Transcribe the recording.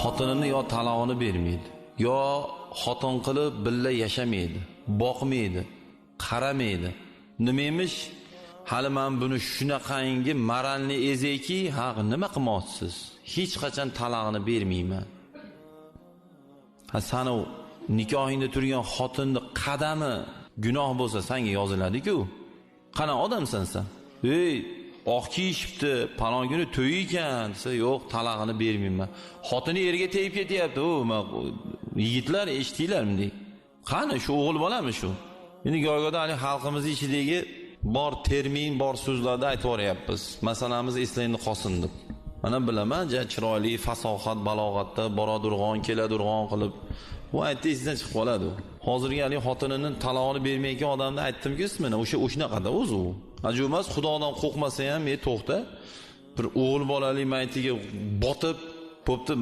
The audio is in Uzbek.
Xotinini yo talog'ini bermaydi, yo xotin qilib birga yashamaydi, boqmaydi, qaramaydi. Nima emish? Hali men buni shunaqangi maralni ezayki, ha, nima qilmoqchisiz? Hech qachon talog'ini bermayman. Ha, sani nikohingda turgan xotinni qadami gunoh bo'lsa senga yoziladi-ku. Qana odamsan sen? Ey, oq kiyishibdi, palon kuni to'y ekan desa, yo'q, talog'ini bermayman. Xotini erga tegib ketyapti. U yigitlar eshitinglar bunday. Qani shu o'g'il bolami shu? Endi go'goda hali xalqimiz ichidagi bor termin, bor so'zlarni aytib yuboryapmiz. Masalamiz eslangda qolsin deb. Mana bilaman, ja chiroyli fasohat, balog'atda boradurg'on, keladurg'on qilib bu aytdi, esidan chiqib qoladi u. Hozirgi hali xotinini talog'ini bermayotgan odamni aytdim-ku ismini, o'sha o'shanaqada o'zi u. Ajoyib emas, Xudodan qo'rqmasa ham, to'xta. Bir o'g'il bolali maytiga botib, bo'pti.